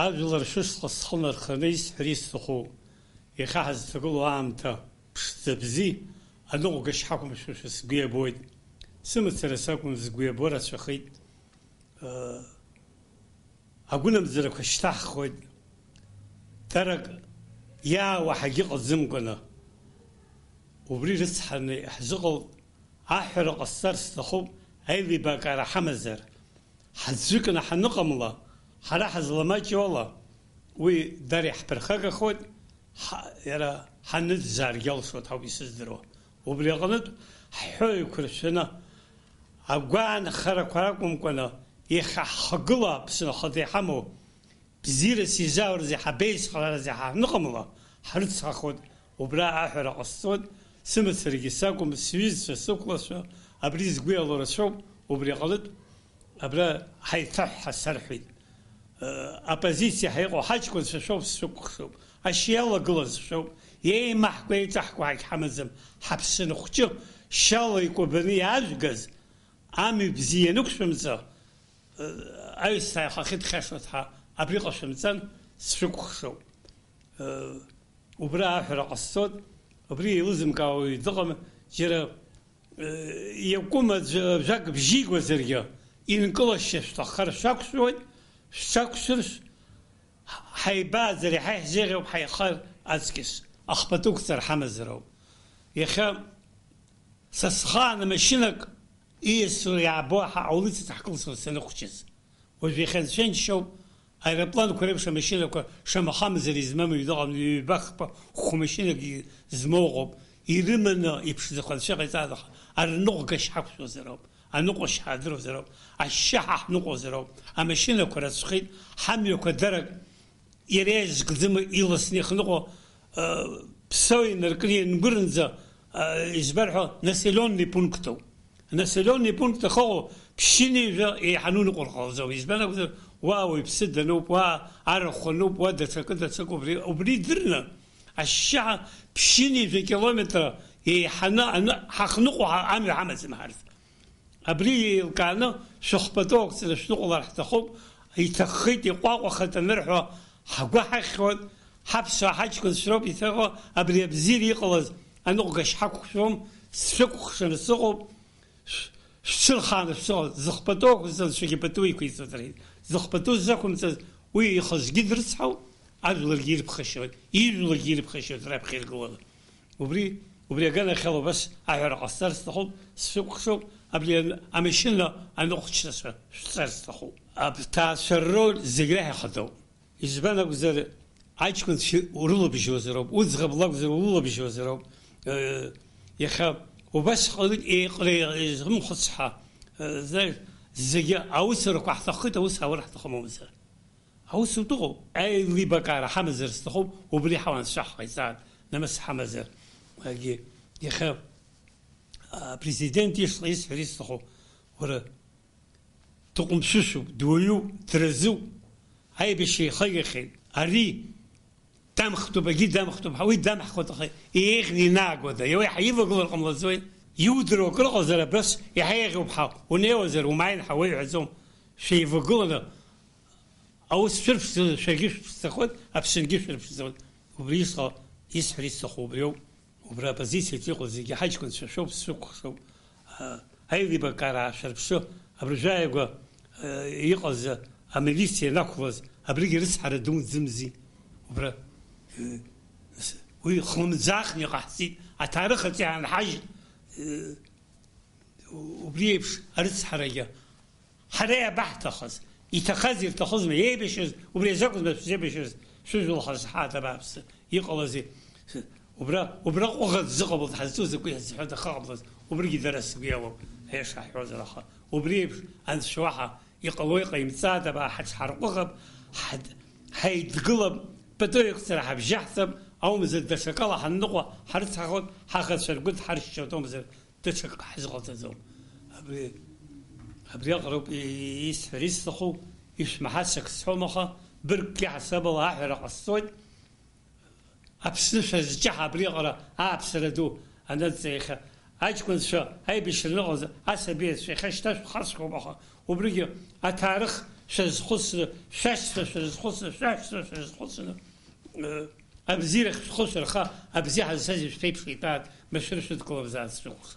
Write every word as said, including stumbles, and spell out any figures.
Ажәлар шәышҟа схы нарханы исҳәар исҭаху, иахьа ҳазҭагылоу аамҭа ԥшӡа бзи, аныҟәгашь ҳақәымшәошәа сгәы иабоит. Сымацара сакәым, згәы иабо рацәахеит. Агәынамӡарақәа шьҭаҳхуеит. Дарак иаауа ҳагьыҟаӡамкәаны. Убри рыцҳаны иаҳзыҟалт, аҳәара ҟасҵар сҭахуп, аилибакаара ҳамазар. Ҳаӡәыкны ҳаныҟамла, ҳара ҳазламаҷуала, уи дара иаҳԥырхагахоит, ҳа-, иара ҳаныӡәӡәааргьы алшоит ҳәа ауп исыздыруа. Убри аҟнытә, ҳҳәоу еиқәыршәаны, агәаанхарақәа ракәымкәаны, иахьа ҳхагыла Аԥсны ахада иҳамоу, бзиарас изаауразы, ҳабеицхрааразы ҳаныҟамла, ҳрыцҳахоит, убра аҳәара ҟасҵоит, сымацарагьы сакәым, сҩызцәа, сықәлацәа, абри згәы иалоу рацәоуп, убри аҟнытә, абра ҳаиҭаҳәҳа сарҳәеит. Оппозициа ҳәа иҟоу ҳаҷкәынцәа шәоуп, сшәыкәыхшоуп, ашьа иалагылаз шәоуп, еимаҳкәа еиҿаҳкуа ҳагьҳамаӡам, ҳаԥсны хәҷы шьала икәабаны иаажәгаз, амҩа бзиа ианықәшәымҵа, аҩсҭаа ихахьы дхьашәоит ҳәа абри ҟашәымҵан, сшәыкәыхшоуп. Убра аҳәара ҟасҵоит, убри еилызымкаауа уаҩы дыҟам, џьара, иакәым аӡәы ажәак бжьигозаргьы, инкылашьа шәҭаххар шәақәшәоит, шәҽақәшәыршә, ҳаибааӡар иаҳа иаҳзеиӷьуп ҳаихар аҵкьыс, ахԥатәы ықәҵар ҳамазароуп. Иахьа Са схаан амашьынак ииасуа иаабо ҳа аулица ҳкылсуан саныхәҷыз. Уажә иахьа анцәа иџьшьоуп, аеропланқәа реиԥш амашьынақәа шамахамзар измам ҩныҟа ҩба-хԥа хәмашьынак змоу ыҟоуп, ирыманы иԥшӡақәа анцәа иҟаиҵааит, аха арныҟәгашьа ҳақәшәозар ауп, аныҟәашьа ҳаадыруазар ауп, ашьшьаҳәа ҳныҟәозар ауп, амашьынақәа рацәхеит, ҳамҩақәа дарак Иара иазкӡам иласны ихныҟәо, э, ԥсо инаркны иангәырнӡа, э, избар ҳәа населионный пунктуп. Анаселионный пункт ахьыҟоу ԥшьынҩажәа еиҳаны уныҟәар ҟалаӡом. Избан акәзар, уа ауаҩԥсы дануп, уа арахә ануп, уа даҽакы, даҽакы, убри, убри идырны, ашьшьаҳа ԥшьынҩажәа километр еиҳаны аны ҳахныҟәо ҳа-, амҩа ҳамаӡам ҳарҭ. Абри еилкааны шәыхԥатәы ақәҵара шәныҟәалар ҳҭахуп, иҭаххеит, иҟәаҟәахеит анырҳәо, ҳгәы ҳахьуан, ҳаԥсуаа ҳаҷкәынцәа роуп иҭахо, абри абзиара иҟалаз аныҟәгашьа ҳақәшәом, сшәыкәхшаны сыҟоуп, шә-, шәцәырхааны шәыҟаз, зыхԥатәу ақәҵаз анцәагьы пату иқәиҵоит, рҳәеит. Зыхԥатәу ззақәымҵаз уи ихазгьы дрыцҳауп, ажәларгьы ирԥхашьоит, ижәларгьы ирԥхашьоит раԥхьа иргыланы. Убри, убри аганахьала убас аҳәара ҟасҵар сҭахуп, сшәыкәхшоуп, абри ан-, амашьына аныҟәцәацәа шәҵар сҭахуп. Аҭаацәа рроль зегь реиҳа хадоуп. Избан акәзар, аҷкәынцәа урылабжьозароуп, уӡӷаб лакәзар улылабжьозароуп. Э, иахьа убасҟан еиҟара изымхәыцҳа, э, знаешь, зегьы аусурақәа ҳҭаххеит, аус ааур ҳҭахым акәзар. Аусутә ыҟоуп, аилибакаара ҳамазар сҭахуп, убри ҳауанцәа ҳҟаиҵааит, намыс ҳамазар. Егьи, иахьа, а, апрезидент ишҟа исҳәар исҭаху, уара, дыҟәымшәышәуп, дуаҩуп, дразуп, аибашьра ихагахьеит, ари дамхтәуп, егьи дамхтәуп, ҳа уи дамҳхуеит, аха еиӷьны инаагода, уи ҳаивагылар ҟамлаӡои? Иудыруа акыр ыҟазар абас иаҳа еиӷьуп ҳа, унеиуазар умааин ҳа уеиҳәаӡом, шәеивагыланы Аус шәырԥшӡаны шәаргьы шәыԥшӡахоит, аԥсынгьы шәырԥшӡоит. Убри ишҟа исҳәар исҭаху убриоуп. Убра апозициаҿ иҟоу зегьы ҳаҷкәынцәа шәоуп, сшәыкәхшоуп. А, аилибакаара аашәырԥшы, абыржәы ааигәа, а, иҟаз, а, амилициа ианақәлаз, абригьы рыцҳара дуӡӡамзи. Убра, э, с-, уи хлымӡаахны иҟаҳҵеит, аҭаарых аҿы иаанҳажьит, э, убри еиԥш арыцҳарагьы. Ҳара иабаҳҭахыз? Иҭахаз ирҭахызма? Еибашьыз, убри азакәызма шәзеибашьыз? Шәыжәлахаз ҳаат абааԥсы, иҟалазеи? Убра, убра ҟәыӷа дзыҟалоз ҳазҿу закәи ҳзыҳәа дахыҟамлаз, убригьы дара сгәы иалоуп, аиаша ҳҳәозар, аха убри еиԥш анцәа уаҳа иҟало иҟаимҵааит, абаа ҳаҽҳарҟәыӷап, ҳаид-, ҳаидгылап, пату еиқәҵара ҳабжьаҳҵап, аумзар даҽакала ҳанныҟәа ҳарыцҳахоит, ҳаӷацәа ргәы дҳаршьшьуеит, аумзар Даҽак ҳзыҟалҵаӡом. Абри, абри аҟароуп исҳәар исҭаху, ишәмаҳац ак сҳәом, аха быргк иаҳасабала аҳәара ҟасҵоит. Аԥсны шәазҿаҳа абри аҟара ааԥсара ду анадҵа иахьа Аҷкәынцәа аибашьра аныҟаз асабицәа иахьа шьҭа шәхасхоуп, аха убригьы аҭаарых шәазхәыцны, шәашьцәа шәазхәыцны, шәашьцәа шәазхәыцны, э, абзиарахь шәхы шәырха, абзиа ҳазшаз ишәԥеиԥш итәааит, машәыр шәыдкылабзаарц шәыхәх.